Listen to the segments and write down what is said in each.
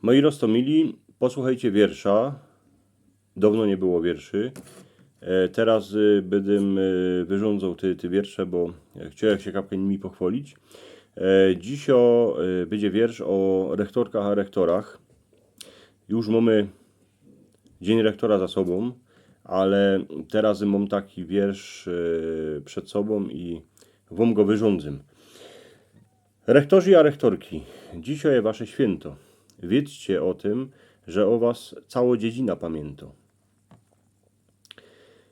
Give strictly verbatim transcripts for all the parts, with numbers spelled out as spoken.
Moi roztōmili, posłuchejcie wiersza. Downo niy było wierszy. E, teroz, y, bydym, y, wyrządzał te, te wiersze, bo, e, chciołech sie kapka nimi pochwolić. E, dzisio, y, bydzie wiersz ô rechtorkach a rechtorach. Już mōmy Dziyń Rechtora za sobōm, ale teroz mōm taki wiersz, y, przed sobōm i wōm go wyrządzym. Rechtorzi a rechtorki, dzisiej je wasze świynto. Wiedzcie ô tym, że ô was cało dziedzina pamiyntŏ.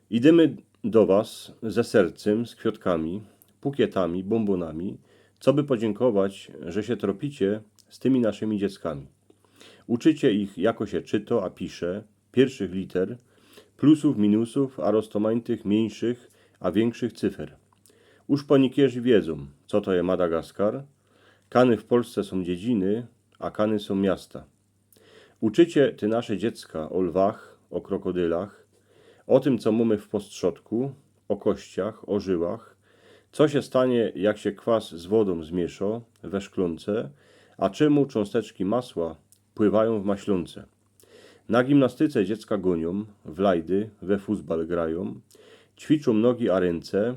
Idymy do was ze sercym, z kwiŏtkami, pukietami, bōmbōnami, coby podziynkować, że sie tropicie z tymi naszymi dzieckami. Uczycie ich, jako sie czytŏ a pisze, piyrszych liter, plusōw, minusōw, a roztōmańtych miyńszych a wiynkszych cyfer. Uż ponikierzi wiedzōm, co to je Madagaskar, kany w Polsce sōm dziedziny, a kany sōm miasta. Uczycie ty nasze dziecka ô lwach, ô krokodylach, ô tym, co mōmy w postrzodku, ô kościach, ô żyłach, co sie stanie, jak sie kwas z wodōm zmiyszŏ we szklōnce, a czymu cząsteczki masła pływajōm w maślōnce. Na gimnastyce dziecka gōniōm, w lajdy, we fuzbal grajōm, ćwiczōm nogi a rynce,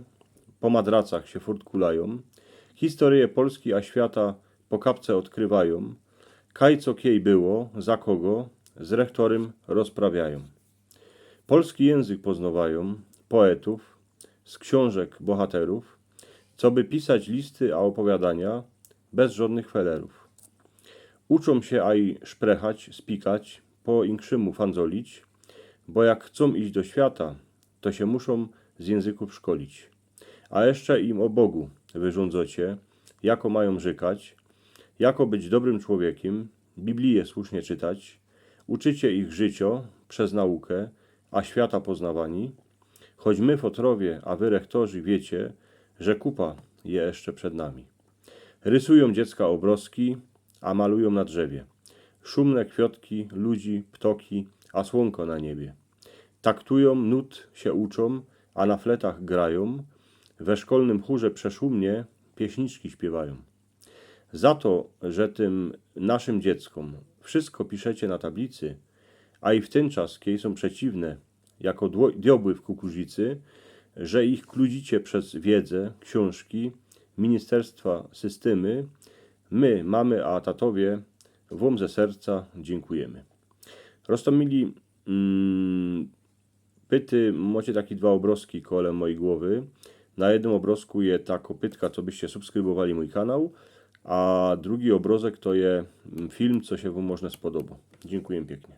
po madracach sie furtkulajōm, historyje Polski a świata po kapce ôdkrywajōm, kaj co kiej było, za kogo, z rechtorym rozprawiajōm. Polski jynzyk poznŏwajōm, poetōw, z ksiōnżek bohaterōw, coby pisać listy a ôpowiadania bez żŏdnych felerōw. Uczōm sie aj szprechać, spikać, po inkszymu fandzolić, bo jak chcōm iś do świata, to sie muszōm z jynzykōw szkolić. A jeszcze im ô Bogu wyrządzŏcie, jako majōm rzykać, jako być dobrym człowiekym, Biblije słusznie czytać, uczycie ich życiŏ przez naukę, a świata poznŏwani, choć my, fotrowie, a wy, rechtorzi, wiycie, że kupa je jeszcze przed nami. Rysujōm dziecka ôbrozki, a malujōm na drzewie szumne kwiŏtki, ludzi, ptŏki, a słōnko na niebie. Taktujōm, nut sie uczōm, a na fletach grajōm, we szkolnym chōrze przeszumnie pieśniczki śpiywajōm. Za to, że tym naszym dzieckōm wszystko piszecie na tablicy, a i w tyn czas, kiej sōm przeciwne, jako dło-, diobły w kukuzicy, że ich kludzicie przez wiedzę, ksiōnżki, ministerstwa, systymy, my, mamy a tatowie, wōm ze serca dziynkujeме. Roztōmili, mm, pyty, mŏcie taki dwa ôbrozki kole mojij głowy. Na jednym ôbrozku je ta kopytka, cobyście subskrybowali mōj kanał, a drugi ôbrozek to je, mm, film, co sie wōm może spodobŏ. Dziynkujemë piyknie.